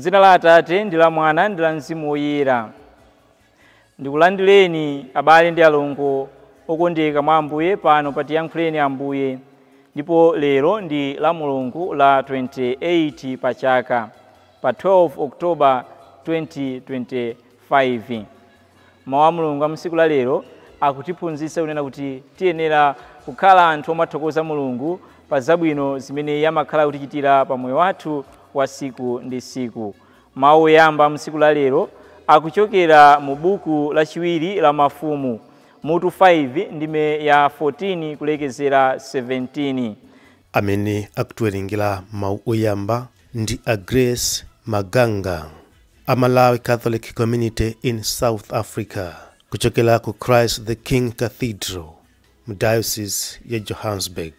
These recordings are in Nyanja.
Mdzina la Atate ndi la Mwana ndi la Mzimu Woyera. Ndikulandireni abale ndi alongo okondeka mwa Ambuye pano pa Tiyankhuleni Ambuye. Ndipo lero ndi la Mulungu la 28 pa chaka, pa 12 October 2025. Mawu a Mulungu a msiku la lero akutiphunzitsa kunena kuti tiyenera kukhala anthu omathokoza Mulungu pa zabwino zimene Iye amakhala kutichitira pa moyo wathu wa siku ndi siku. Mawu oyamba msiku la lero akuchokera mu buku lachiwiri la Mafumu, mutu 5 ndime ya 14 kulekezera 17. Amene akutiwerengera mawu oyamba ndi a Grace Maganga, a Malawi Catholic Community in South Africa, kuchokera ku Christ the King Cathedral mu Diocese ya Johannesburg.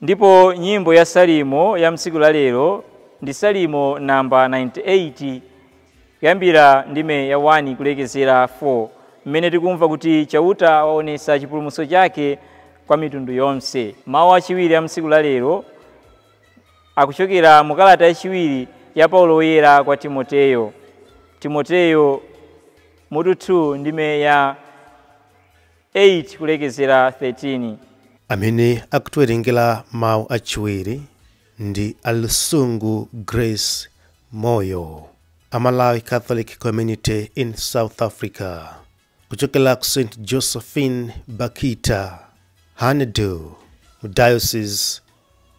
Ndipo nyimbo ya Salimo ya msiku la lero ndi Salimo namba 98 kuyambira ndime ya 1 kulekezera 4, mmene tikumva kuti Chauta waonesa chipulumutso chake kwa mitundu yonse. Mawu achiwiri a msiku la lero akuchokera mu kalata yachiwiri ya Paulo Woyera kwa Timoteyo, Timoteyo mutu 2 ndime ya 8 kulekezera 13. Amene akutiwerengera mawu achiwiri ndi Alusungu Grace Moyo, a Malawi Catholic Community in South Africa, kuchokera ku St. Josephine Bakita Honeydew mu Diocese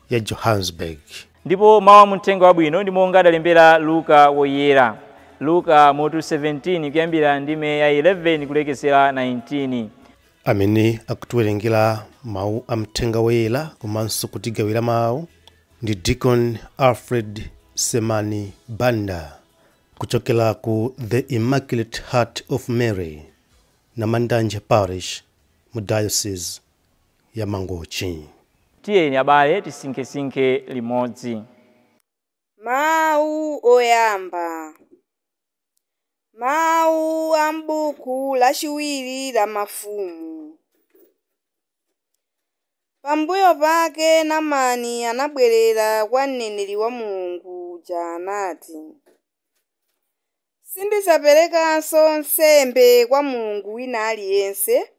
ya Johannesburg. Ndipo mawu amuthenga wabwino ndi monga adalembera Luka Woyera, Luka mutu 17 kuyambira ndime ya 11 kulekezera 19. Amene akutiwerengera mawu amthenga woyera komanso kutigawira mawu ndi Deacon Alfred Semani Banda, kuchokera ku The Immaculate Heart of Mary na Mandanje Parish mu Diocese ya Mangochi. Tiyeni abale tisinkhesinkhe limodzi. Mawu oyamba. Mawu a m'buku lachiwiri la Mafumu. Pambuyo pake Naamani anabwerera kwa mneneri wa Mulungu uja anati, "Sindidzaperekanso nsembe kwa Mulungu wina aliyense,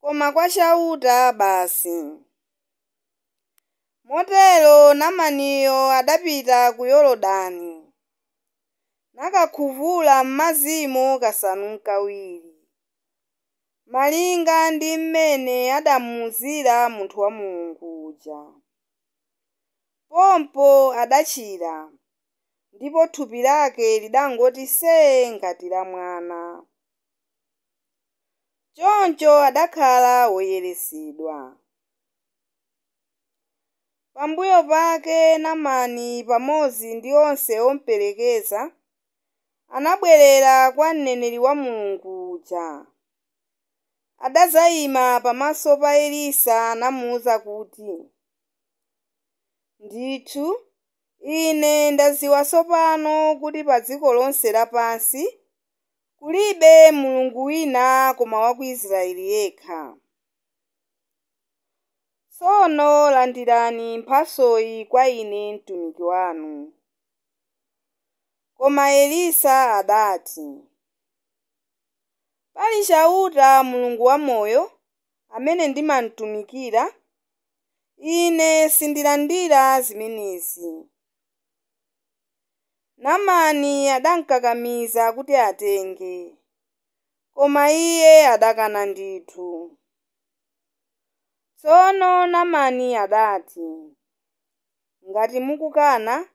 koma kwa Chauta basi." Motero Naamaniyo adapita ku Yorodani, nakakhuvula m'madzimo kasanu n'kawiri, malinga ndi mmene adamuwuzira munthu wa Mulungu uja. Pompo adachira, ndipo thupi lake lidangoti see ngati la mwana. Choncho adakhala woyeretsedwa. Pambuyo pake Naamani pamodzi ndi onse omuperekeza anabwerera kwa mneneri wa Mulungu uja. Adadzayima pamaso pa Elisa namuwuza kuti, "Ndithu, ine ndadziwa tsopano kuti pa dziko lonse lapansi kulibe Mulungu wina koma wa ku Israeli yekha. Tsono landirani mphatsoyi kwa ine mtumiki wanu." Koma Elisa adati, "Pali Chauta Mulungu wamoyo amene ndimamutumikira, ine sindilandira zimenezi." Naamani adamukakamiza kuti atenge, koma iye adakana ndithu. Tsono Naamani adati, "Ngati mukukana,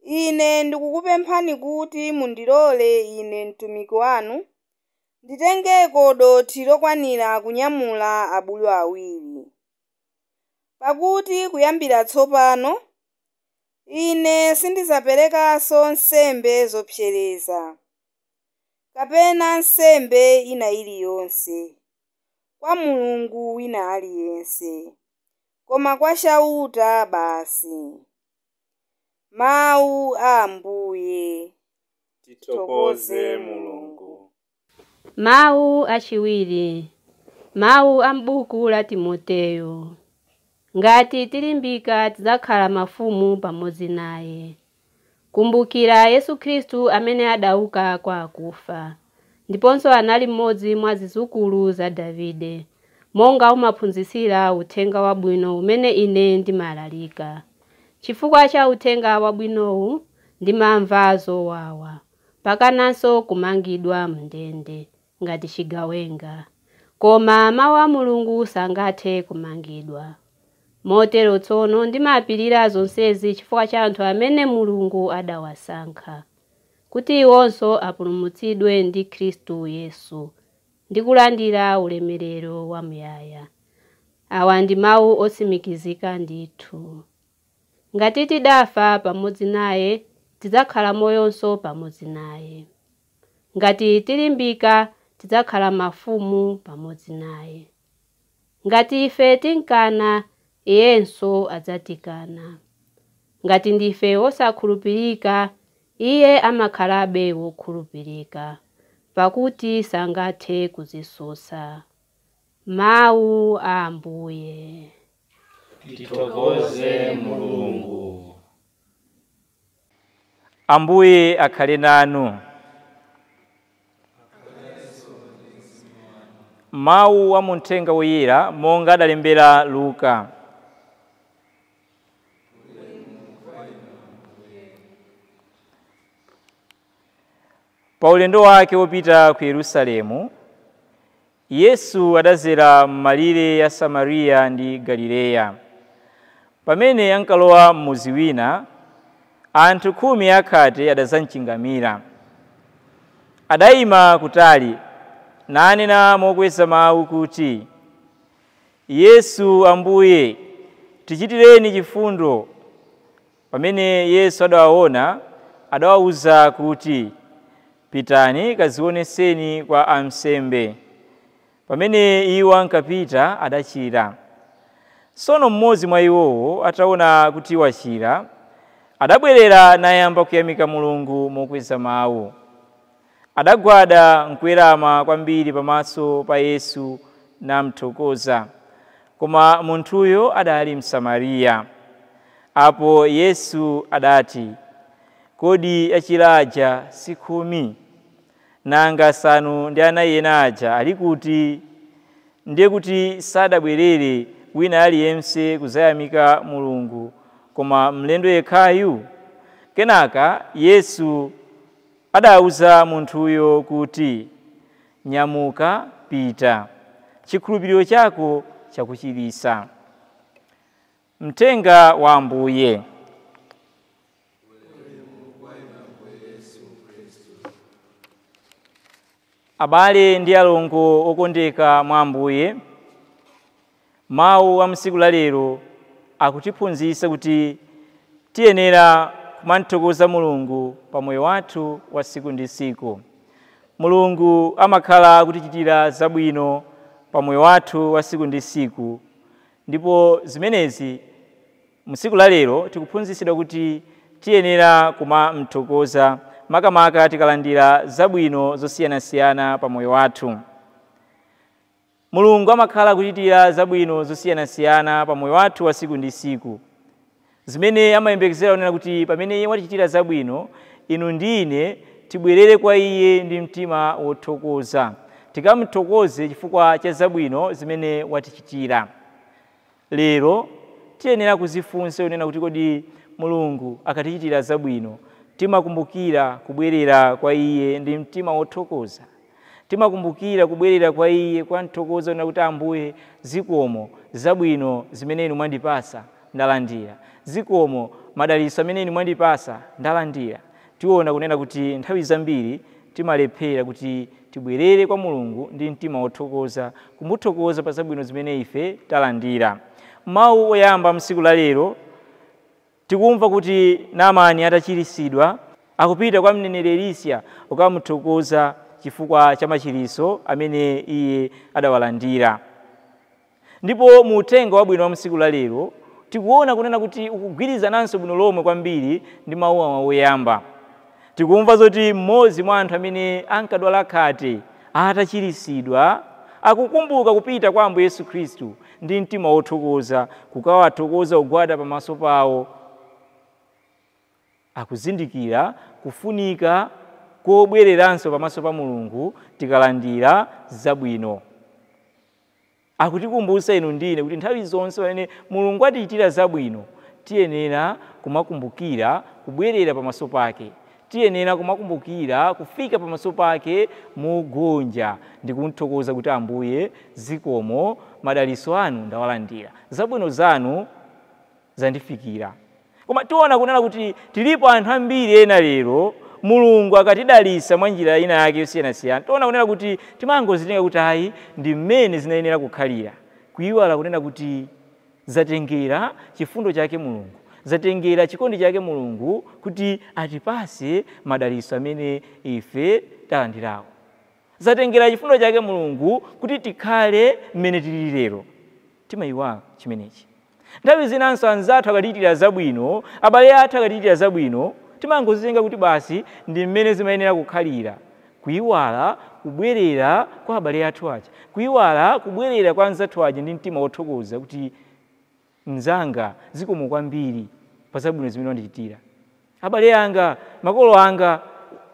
ine ndikukupemphani kuti mundilole ine mtumiki wanu nditengeko dothi lokwanira kunyamula abulu awiri. Pakuti kuyambira tsopano ine sindidzaperekanso nsembe zopsereza kapena nsembe ina iliyonse kwa Mulungu wina aliyense, koma kwa Chauta basi." Mawu a Ambuye. Tithokoze Mulungu. Mawu achiwiri. Mawu a m'buku la Timoteyo. Ngati tilimbika tidzakhala mafumu pamodzi naye. Kumbukira Yesu Khristu amene adauka kwa akufa, ndiponso anali mmodzi mwa zidzukulu za Davide, monga umaphunzitsira uthenga wabwino umene ine ndimalalika. Chifukwa cha uthenga wabwinowu ndimamva zowawa, pakananso kumangidwa m'ndende ngati chigawenga. Koma mawu a Mulungu sangathe kumangidwa. Motero tsono ndimapirira zonsezi chifukwa cha anthu amene Mulungu adawasankha, kuti iwonso apulumutsidwe ndi Khristu Yesu ndi kulandira ulemerero wamuyaya. Awa ndi mawu otsimikizika ndithu. Ngati tidafa pamodzi naye, tidzakhala moyonso pamodzi naye. Ngati tilimbika, tidzakhala mafumu pamodzi naye. Ngati ife tinkana, iyenso adzatikana. Ngati ndife osakhulupirika, iye amakhalabe wokhulupirika, pakuti sangathe kuzisusa. Mawu a Ambuye. Tithokoze Mulungu. Ambuye akhale nanu. Mawu a muthenga woyera monga adalembera Luka. Pa ulendo wake wopita ku Yerusalemu, Yesu adazera m'malire ya Samariya ndi Galileya. Pamene ankalowa m'mudzi wina, anthu 10 akhate adazamchingamira. Adayima kutali nanena mokweza mawu kuti, "Yesu Ambuye, tichitireni chifundo." Pamene Yesu adawaona, adawawuza kuti, "Pitani kazioneseni kwa ansembe." Pamene iwo ankapita adachira. Tsono mmodzi mwa iwowo ataona kuti wachira, adabwerera nayamba kuyamika Mulungu mokweza mawu. Adagwada nkuwerama kwambiri pamaso pa Yesu namthokoza. Koma munthuyo adali Msamariya. Apo Yesu adati, "Kodi achira aja si 10? Nanga 9 ena aja ali kuti?" Ndiye kuti sadabwerere wina aliyense kuzayamika Mulungu, koma mlendo yekhayu. Kenaka Yesu adawuza munthuyo kuti, "Nyamuka, pita, chikhulupiriro chako chakuchiritsa." Mthenga wa Ambuye. Abale ndi alongo okondeka mwa Ambuye, mawu a msiku la lero akutiphunzitsa kuti tiyenera kumamthokoza Mulungu pa moyo wathu wa siku ndi siku. Mulungu amakhala akutichitira zabwino pa moyo wathu wa siku ndi siku, ndipo zimenezi msiku la lero tikuphunzitsidwa kuti tiyenera kumamthokoza makamaka tikalandira zabwino zosiyanasiyana pa moyo wathu. Mulungu amakhala akuchitira zabwino zosiyanasiyana pa moyo wathu wa siku ndi siku, zimene amayembekezera kunena kuti pamene iye watichitira zabwino, inu ndi ine tibwerere kwa iye ndi mtima wothokoza, tikamuthokoze chifukwa cha zabwino zimene watichitira. Lero tiyenera kuzifunsa kunena kuti kodi Mulungu akatichitira zabwino timakumbukira kubwerera kwa iye ndi mtima wothokoza? Timakumbukira kubwerera kwa iye kwa mthokoza kunena kuti, "Ambuye, zikomo zabwino zimene inu mwandipasa ndalandira, zikomo madalitso amene inu mwandipasa ndalandira." Tiona kunena kuti nthawi zambiri timalephera kuti tibwerere kwa Mulungu ndi mtima wothokoza, kumuthokoza pa zabwino zimene ife talandira. Mawu oyamba msiku la lero tikumva kuti Naamani atachiritsidwa akupita kwa mneneri Elisa kukamuthokoza chifukwa cha machiritso amene iye adawalandira. Ndipo mu uthenga wabwino wa msiku la lero tikuona kunena kuti ukugwirizananso bwino lomwe kwambiri ndi mawu awa oyamba. Tikumva zoti mmodzi mwa anthu amene ankadwala khate atachiritsidwa akukumbuka kupita kwa Ambuye Yesu Khristu ndi mtima wothokoza, kukawathokoza kugwada pamaso pawo. Akuzindikira kufunika kobwereranso pamaso pa Mulungu tikalandira zabwino. Akutikumbutsa inu ndine kuti nthawi zonse pamene Mulungu atichitira zabwino tiyenera kumakumbukira kubwerera pamaso pake, tiyenera kumakumbukira kufika pamaso pake mogonja ndi kumthokoza kuti Ambuye zikomo, madalitso anu ndawalandira, zabwino zanu zandifikira. Koma tiona kunena kuti tilipo anthu ambiri ena lero Mulungu akatidalitsa mwa njira ina yake yosiyanasiyana, tiona kunena kuti timangozitenga kuti ayi ndi mmene zinayenera kukhalira, kuyiwala kunena kuti zatengera chifundo chake Mulungu, zatengera chikondi chake Mulungu kuti atipase madalitso amene ife talandirawo, zatengera chifundo chake Mulungu kuti tikhale mmene tilili lero. Timayiwala chimenechi. Nthawi zinanso anzathu akatichitira zabwino, abale athu akatichitira zabwino, timangozitenga kuti basi ndi mmene zimayenera kukhalira, kuyiwala kubwerera kwa abale athu aja, kuyiwala kubwerera kwa anzathu aja ndi mtima wothokoza kuti mnzanga zikomo kwambiri pa zabwino zimene wandichitira, abale anga, makolo anga,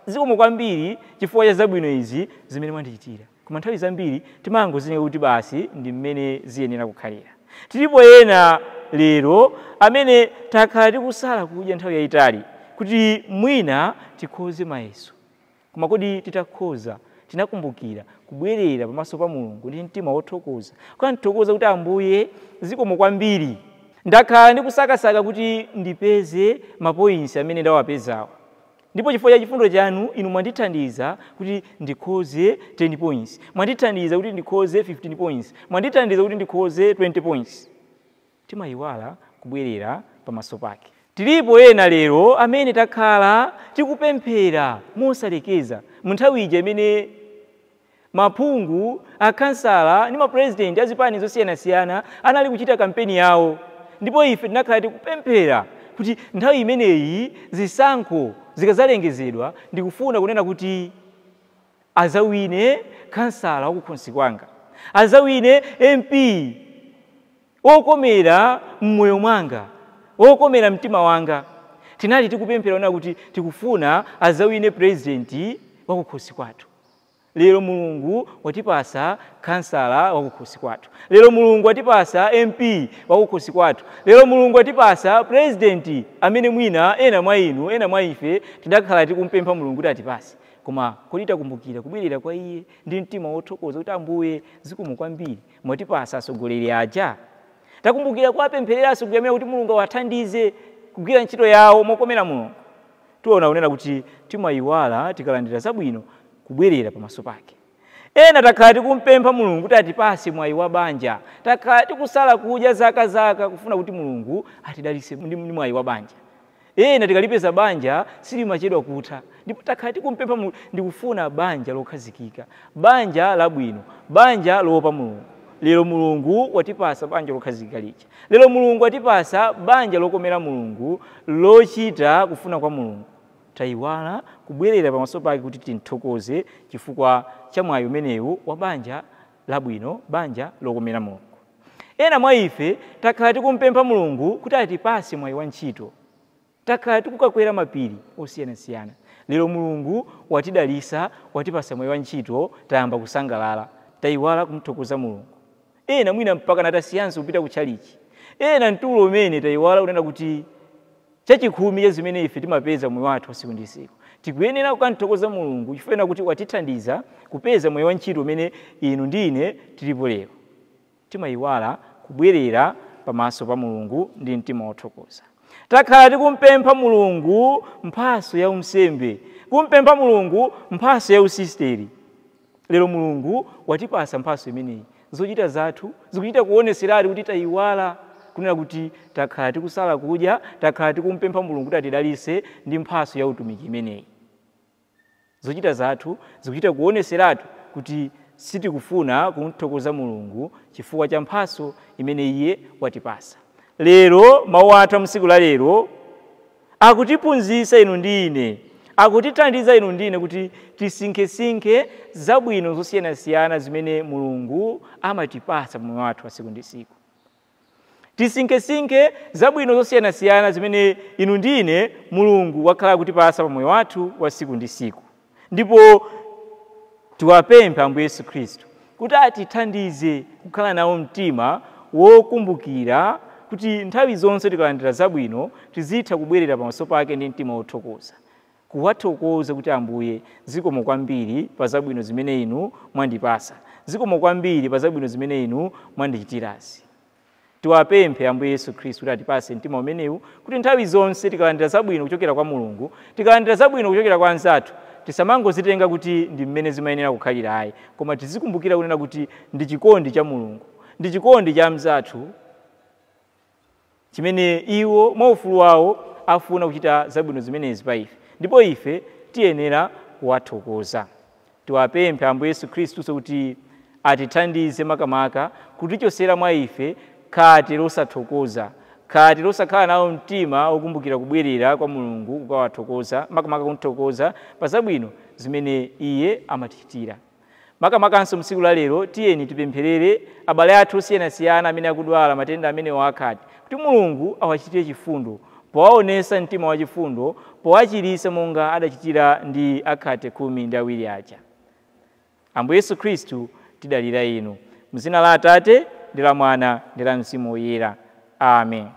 zikomo kwambiri chifukwa cha zabwino izi zimene mwandichitira. Koma nthawi zambiri timangozitenga kuti basi ndi mmene ziyenera kukhalira. Tilipo ena lero amene takhala tikusala kudya nthawi yayitali kuti mwina tikhoze mayeso, koma kodi titakhoza tinakumbukira kubwerera pamaso pa Mulungu ndi mtima wothokoza, kukanthokoza kuti Ambuye zikomo kwambiri, ndakhala ndikusakasaka kuti ndipeze mapoints amene ndawapezawa, ndipo chifukwa cha chifundo chanu inu mwandithandiza kuti ndikhoze 10 points, mwandithandiza kuti ndikhoze 15 points, mwandithandiza kuti ndikhoze 20 points. Timayiwala kubwerera pamaso pake. Tilipo ena lero amene takhala tikupemphera mosalekeza mu nthawi ija imene maphungu, akhansala ndi mapurezidenti azipani zosiyanasiyana anali kuchita kampeni yawo, ndipo ife tinakhala tikupemphera kuti nthawi imeneyi zisankho zikazalengezedwa ndikufuna kunena kuti azawine khansala wakukhonsi kwanga, azawine MP wokomera mmoyo mwanga, wokomera mtima wanga. Tinali tikupemphera ona kuti tikufuna azawine purezidenti wakukhosi kwathu. Lero Mulungu watipasa khansala wakukhosi kwathu, lero Mulungu watipasa MP wakukhosi kwathu, lero Mulungu watipasa purezidenti amene mwina ena mwa inu, ena mwa ife tidakhala tikumpempha Mulungu kuti atipase. Koma kodi takumbukira kubwerera kwa iye ndi mtima wothokoza kuti Ambuye zikomo kwambiri mwatipasa atsogoleri aja? Takumbukira kuwapempherera atsogoleri amene kuti Mulungu awathandize kugwira ntchito yawo mokomera Mulungu. Tiona kunena kuti timayiwala tikalandira zabwino kubwerera pamaso pake. Ena takhala tikumpempha Mulungu kuti atipase mwayi wa banja, takhala tikusala kudya zaka zaka kufuna kuti Mulungu atidalitse ndi mwayi wa banja. Ena tikalipeza banja silimachedwa kutha, ndipo takhala tikumpempha Mulungu ndikufuna banja lokhazikika, banja labwino, banja loopa Mulungu. Lero Mulungu watipasa banja lokhazikika lija, lero Mulungu watipasa banja lokomera Mulungu, lochita kufuna kwa Mulungu. Tayiwala kubwerera pamaso pake kuti timthokoze chifukwa cha mwayi umenewu wa banja labwino, banja lokomera Mulungu. Ena mwa ife takhala tikumpempha Mulungu kuti atipase mwayi wa ntchito, takhala tikukakwera mapiri osiyanasiyana. Lero Mulungu watidalitsa, watipasa mwayi wa ntchito, tayamba kusangalala, tayiwala kumthokoza Mulungu. Ena mwina mpaka natasiyanso kupita kutchalichi. Ena mtulo umene tayiwala kunena kuti chachikhumi cha zimene ife timapeza moyo wathu tsiku ndi tsiku tikuyenera kukamthokoza Mulungu chifukwa kuti watithandiza kupeza moyo wa ntchito umene inu ndi ine tilipo lero. Timayiwala kubwerera pamaso pa Mulungu ndi mtima wothokoza. Takhala tikumpempha Mulungu mphaso ya unsembe, kumpempha Mulungu mphaso ya usisteri. Lero Mulungu watipasa mphaso imeneyi. Zochita zathu zikuchita kuoneseratu kuti tayiwala kunena kuti takhala tikusala kudya, takhala tikumpempha Mulungu kuti atidalitse ndi mphaso ya utumiki imeneyi. Zochita zathu zikuchita kuoneseratu kuti sitikufuna kumthokoza Mulungu chifukwa cha mphaso imene iye watipasa. Lero mawu athu amsiku la lero akutiphunzitsa inu ndi ine, akutithandiza inu ndi ine kuti tisinkhesinkhe zabwino zosiyanasiyana zimene Mulungu amatipasa moyo wathu wa tsiku ndi tsiku. Tisinkhesinkhe zabwino zosiyanasiyana zimene inu ndi ine Mulungu wakhala kutipasa pa moyo wathu wa siku ndi siku. Ndipo tiwapemphe Ambuye Yesu Khristu kuti atithandize kukhala nawo mtima wokumbukira kuti nthawi zonse tikalandira zabwino tizitha kubwerera pamaso pake ndi mtima wothokoza, kuwathokoza kuti Ambuye zikomo kwambiri pa zabwino zimene inu mwandipasa, zikomo kwambiri pa zabwino zimene inu mwandichitirazi. Tiwapemphe Ambuye Yesu Khristu kuti atipase mtima umenewu kuti nthawi zonse tikalandira zabwino kuchokera kwa Mulungu, tikalandira zabwino kuchokera kwa anzathu, tisamangozitenga kuti ndi mmene zimayenera kukhalira ayi, koma tizikumbukira kunena kuti ndi chikondi cha Mulungu, ndi chikondi cha mzathu chimene iwo mwaufulu wawo afuna kuchita zabwino zimenezi pa ife, ndipo ife tiyenera kuwathokoza. Tiwapemphe Ambuye Yesu Khristu kuti atithandize makamaka kutichosera mwa ife khate losathokoza, khate losakhala nawo mtima wokumbukira kubwerera kwa Mulungu kukawathokoza, makamaka kumthokoza pa zabwino zimene iye amatichitira. Makamakanso msiku la lero tiyeni tipempherere abale athu osiyanasiyana amene akudwala matenda amenewo akhate, kuti Mulungu awachitire chifundo powaonesa mtima wachifundo, powachirisa monga adachitira ndi akhate 12 aja. Ambuye Yesu Khristu tidalira inu. Mzina la Atate ndi la Mwana ndi la Mzimu Woyera. Amen.